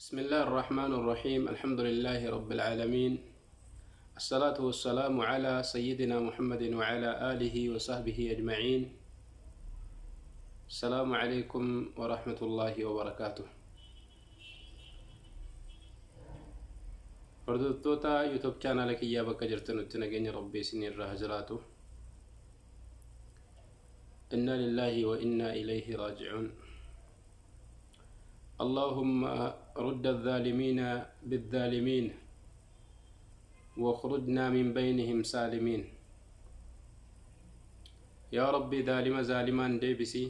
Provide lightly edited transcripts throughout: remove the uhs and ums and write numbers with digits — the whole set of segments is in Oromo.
بسم الله الرحمن الرحيم، الحمد لله رب العالمين، الصلاة والسلام على سيدنا محمد وعلى آله وصحبه أجمعين. السلام عليكم ورحمة الله وبركاته. Hordoftoota YouTube chaanaala kiyyaa bakka jirtanutti nageenya Rabbii isin irraa haa jiraatu. Inna lillahi wa inna ilayhi raaji'uun. Allahumma rudda adh-dhaalimiina bidh-dhaalimiin wakhrujnaa min baynihim saalimiin. Yaa Rabbi, dhaalima zaalimaan deebisi,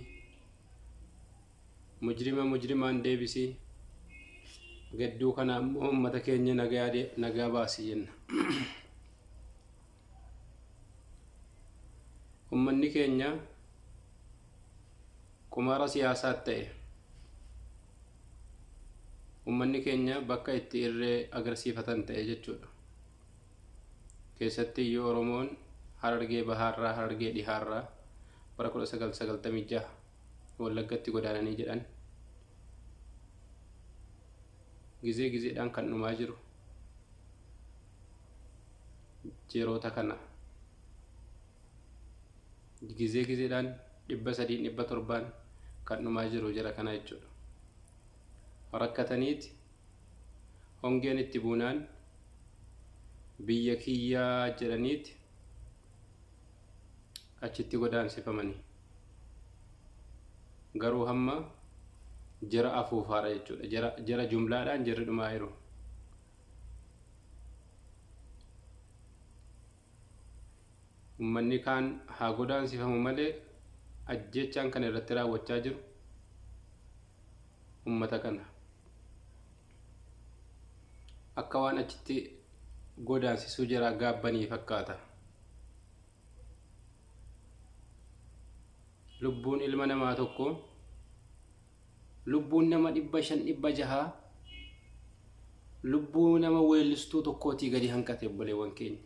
mujrima mujrimaan deebisi, gadduu kana ammoo ummata keenya nagaa baasi jenna. Ummanni keenya qumaara siyaasaat ta'e. Ummanni keenya bakka itti irree agarsiifatan ta'e jechuudha. Keessatti iyyuu Oromoon Harargee Bahaarraa, Harargee Dhihaarraa bara 1996 Wallaggatti godaananii jedhan gizee gizeedhaan kan dhumaa jiru jeroota kana. Gizee gizeedhaan 300n 700n kan dhumaa jiru jara kana jechuudha. Rakkataniiti hongeen itti buunaan biyya kiyyaa jedhaniiti achitti godaansifamanii. Garuu hamma jara afuufaara jechuudha. Jara jumlaadhaan jarri dhumaa jiru. Ummanni kaan haa godaansifamu malee ajjeechaan kan irratti raawwachaa jiru ummata kana. Akka waan achitti godaansisuu jaraa gaabbanii fakkaata. Lubbuun ilma namaa tokko, lubbuun nama 500, 600 lubbuu nama weellistuu tokkootii gadi hanqate, obboleewwan keenya.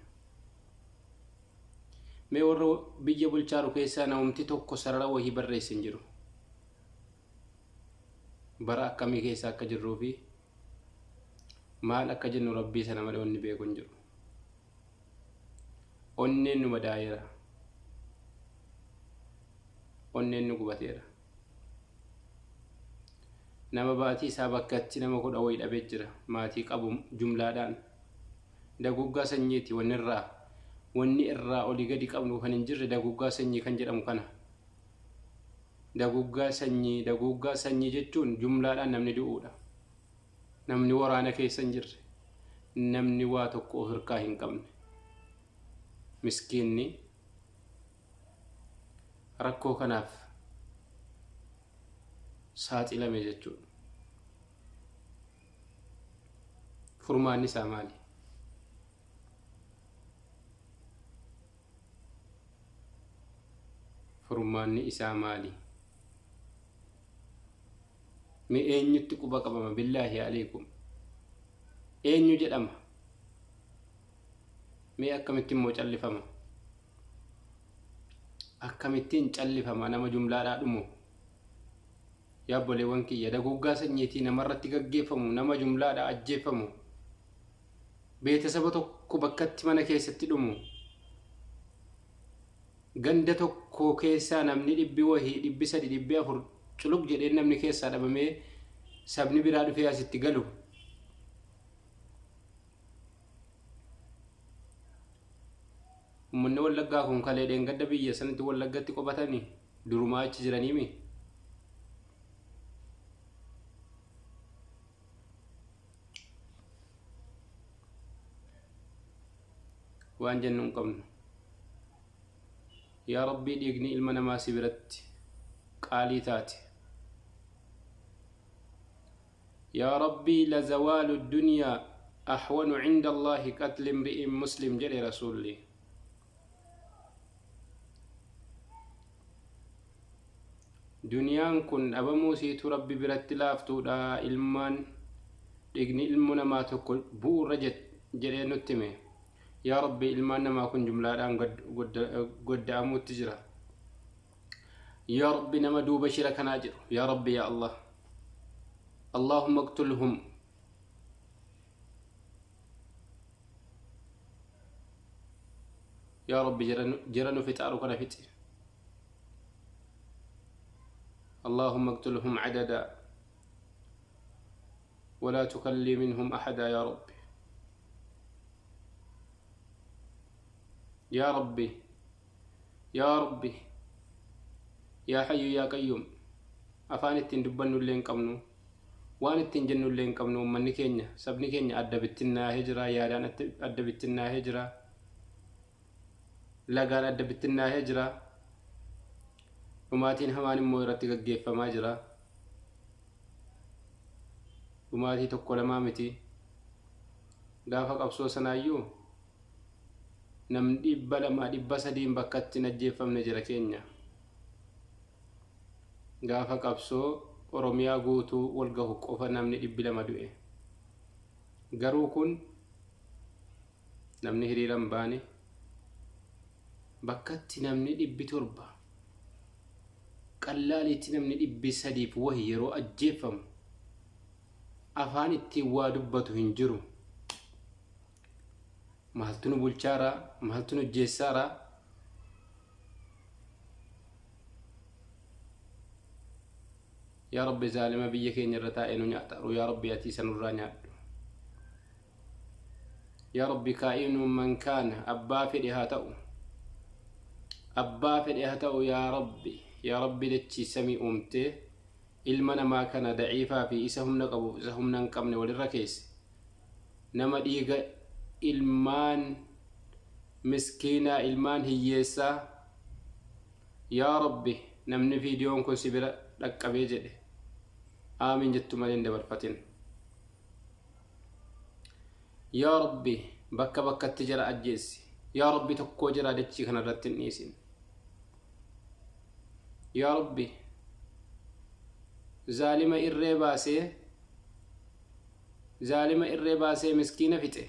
Mee warra biyya bulchaaru keessaa namumti tokko sarara wahii barreesse hin jiru. Bara akkamii keessa akka jirruu fi maal akka jennu Rabbii sana malee wanni beeku hin jiru. Onneen nu madaa'eera. Onneen nu gubateera. Nama baatii isaa bakkatti nama 10 wayii dhabee jira. Maatii qabu jumlaadhaan. Daguuggaa sanyiiti wanni irraa. Wanni irraa olii gadi qabnu kan hin jirre daguuggaa sanyii kan jedhamu kana. Daguuggaa sanyii, daguuggaa sanyii jechuun jumlaadhaan namni du'uudha. Namni waraana keessa hin jirre, namni waa tokko of hirkaa hin qabne, miskiinni rakkoo kanaaf saaxilame jechuudha. Furmaanni isaa maali? Furmaanni isaa maali? Mee eenyutti quba qabama, billaahi aleekum? Eenyu jedhama? Mee akkamitti immoo callifama? Akkamittiin callifama nama jumlaadhaa dhumu? Yaa obboleewwan kiyya, daguuggaa sanyiitii namarratti gaggeeffamu, nama jumlaadhaa ajjeefamu, beetesaba tokko bakkatti mana keessatti dhumu, ganda tokko keessaa namni dhibbi wahii, 300, 400 culuq jedheen namni keessaa dhabamee sabni biraa dhufee asitti galu. Ummanni Wallaggaa kun kalee dheengadda biyya sanatti Wallaggatti qobatanii durumaa achi jiraniimi. Waan jennu hin qabnu. Yaa Rabbii, dhiigni ilma namaa si biratti qaalii taate. Yaa Rabbii, la zawaalu dunyaa ahwanu cinda Allaahi qatli imri'in muslim jedhe Rasuulli. Duniyaan kun dhabamuu siitu Rabbi biratti laaftuudha ilmaan dhiigni ilmo namaa tokko bu'uurra jedhee nutti hime. Yaa Rabbi, ilmaan namaa kun jumlaadhaan godda'amuutti jira. Yaa Rabbi, nama duuba shira kanaa jiru. Yaa Rabbi, yaa Allah. Allahumma qtulhum. Yaa Rabbi, jara nu fixaaru kana fixi. اللهم اقتلهم عددا ولا تخلي منهم أحدا يا ربي. يا ربي يا ربي يا حي يا قيوم، afaan ittiin dubbannu illee hin qabnu, waan ittiin jennu illee hin qabnu. Uummanni keenya, sabni keenya adda bittinnaahee jira, yaadaan adda bittinnaahee jira, lagaan adda bittinnaahee jira. Dhumaatiin hamaan immoo irratti gaggeeffamaa jira. Dhumaatii tokko lamaa miti. Gaafa qabsoo sanaayyuu namni 200, 300 bakka itti hin ajjeeffamne jira keenya. Gaafa qabsoo Oromiyaa guutuu wal gahu qofa namni 200 du'e. Garuu kun namni hiriira hin baane bakkatti namni 700, qallaaliitti namni 300 wahi yeroo ajjeeffamu afaan ittiin waa dubbatu hin jiru. Maaltu nu bulchaaraa? Maaltu nu ajjeessaaraa? Yaa Rabbi, zaalima biyya keenya irra taa'ee nu nyaataru, yaa Rabbi, ati isa nurraa nyaadhu. Yaa Rabbi, kaa'inuun man kaana, abbaa fedhe haa ta'u, abbaa fedhe haa ta'u. Yaa Rabbi, yaa Rabbi, dachii samii uumtee ilma namaa kana daciifaa fi isa humna qabuuf isa humna hin qabne walirra keesse, nama dhiiga ilmaan miskiinaa, ilmaan hiyyeessaa. Yaa Rabbi, namni viidiyoon kun si bira dhaqqabee jedhe aamin jettu malee hin dabarfatin. Yaa Rabbi, bakka bakkatti jara ajjeessi. Yaa Rabbi, tokkoo jara dachii kanarratti hin dhiisin. Yaa Rabbi, zaalima irree baasee, zaalima irree baasee miskiina fixe,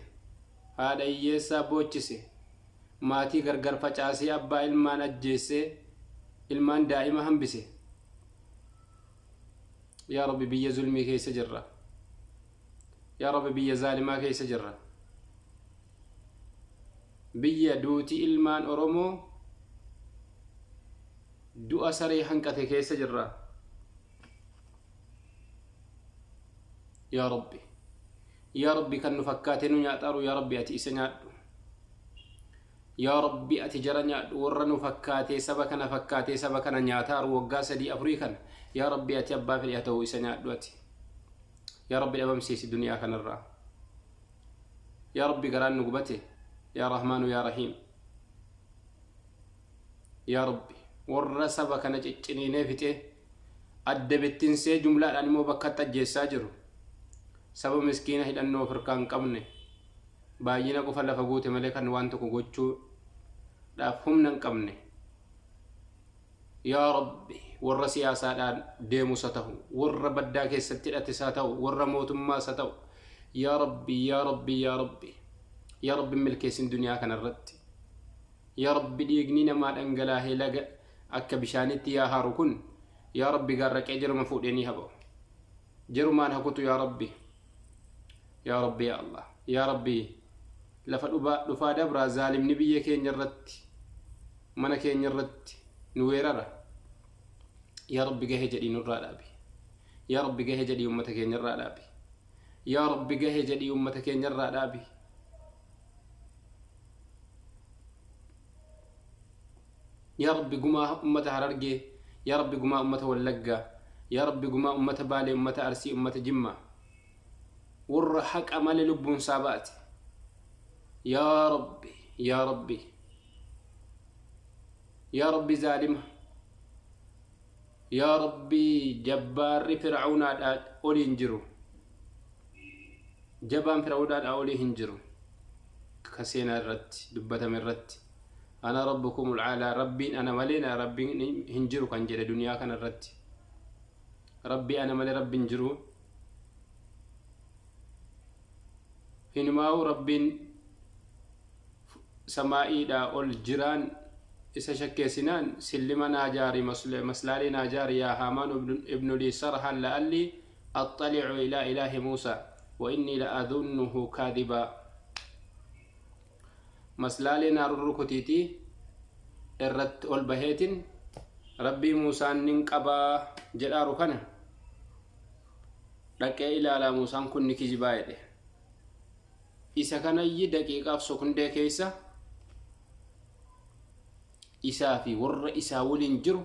haadha hiyyeessaa boochise, maatii gargar facaasee, abbaa ilmaan ajjeessee ilmaan daa'ima hambise. Yaa Rabbi, biyya zulmii keessa jirra. Yaa Rabbi, biyya zaalimaa keessa jirra. Biyya duuti ilmaan Oromoo du'a saree hanqate keessa jirra. Yaa Rabbi, yaa Rabbi, kan nu fakkaate nu nyaataru, yaa Rabbi, ati isa nyaadhu. Yaa Rabbi, ati jara nyaadhu, warra nu fakkaatee saba kana fakkaatee saba kana nyaataaru waggaa 3 4 kana. Yaa Rabbi, ati abbaa fedhe haa ta'u isa nyaadhu ati. Yaa Rabbi, dhabamsiisi duniyaa kanarraa. Yaa Rabbi, garaan nu gubate. Yaa Rahmaanu yaa Rahiim. Yaa Rabbi, warra saba kana cicciniinee fixee adda bittinsee jumlaadhaan immoo bakkatti ajjeessaa jiru, saba miskiina hidhannoo of harkaa hin qabne, baay'ina qofa lafa guute malee kan waan tokko gochuudhaaf humna hin qabne. Yaa Rabbi, warra siyaasaadhaan deemus haa ta'u, warra baddaa keessatti hidhates haa ta'u, warra mootummaas haa ta'u, yaa Rabbi, yaa Rabbi, yaa Rabbi, yaa Rabbi, milkeessin duniyaa kanarratti. Yaa Rabbi, dhiigni namaa dhangalaahee laga akka bishaanitti yaa haaru kun, yaa Rabbi, gaarraqee jaruma fuudhee ni haba'u. Jarumaan hakutu. Yaa Rabbi, yaa Rabbi, yaa Allah, yaa Rabbi, lafa dhufaa dabraa zaalimni biyya keenya irratti, mana keenya irratti nu weerara. Yaa Rabbi, gahee jedhii nurraa dhaabi. Yaa Rabbi, gahee jedhii ummata keenya irraa dhaabi. Yaa Rabbi, gahee jedhii ummata keenya irraa dhaabi. Yaa Rabbi, gumaa ummata Harargee, yaa Rabbi, gumaa ummata Wallaggaa, yaa Rabbi, gumaa ummata Baalee, ummata Arsii, ummata Jimmaa, warra haqa malee lubbuun isaa baate. Yaa Rabbi, yaa Rabbi, yaa Rabbi, zaalima, yaa Rabbi, jabbaarri Fir'aunaadhaa olii hin jiru, jabaan Fir'aunaadhaa olii hin jiru. Ka seenaa irratti dubbatame irratti "Ana rabbukumul aalaa", Rabbiin ana malee na Rabbiin hin jiru kan jedhe, duniyaa kana irratti Rabbi ana malee Rabbi hin jiru. Hinumaa'u Rabbiin samaa'iidhaa ol jiraan isa shakkeessinaan, "Sillima naa jaari, maslaalii naa jaari, yaa Haamaan ibnu lii sarhan la'allii axxalicu ilaa ilaahi Muusaa wa innii la adunnuhu kaadibaa." Maslaalee naa rurrukutiitii Irratti ol baheetiin Rabbii Muusaan nin qabaa jedhaaru kana dhaqee ilaalaa, Muusaan kun ni kijibaa jedhe. Isa kanayyi daqiiqaaf sokundee keessa isaa fi warra isaa waliin jiru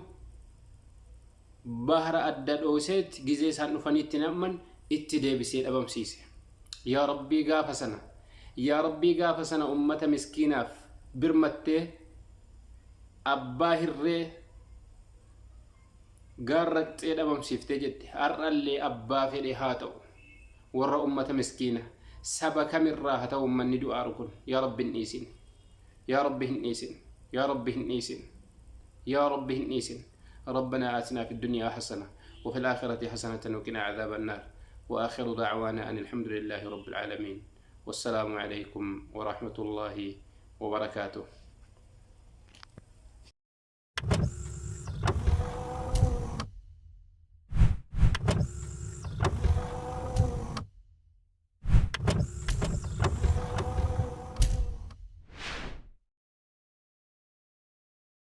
bahara adda dhooseet gizee isaan dhufaniitti namman itti deebisee dhabamsiise. Yaa Rabbii gaafa sana, yaa Rabbii gaafa sana ummata miskiinaaf birmattee abbaa hirree gaarraqxee dhabamsiiftee jette. Har'allee abbaa fedhe haa ta'u, warra ummata miskiina saba kamirraa haa ta'u, ummanni du'aaru kun, yaa Rabbi hin dhiisin, yaa Rabbi hin dhiisin, yaa Rabbi hin dhiisin, yaa Rabbi hin dhiisin. ربنا آتنا في الدنيا حسنة وفي الآخرة حسنة وقنا عذاب النار. وآخر دعوانا أن الحمد لله رب العالمين، والسلام عليكم ورحمة الله وبركاته.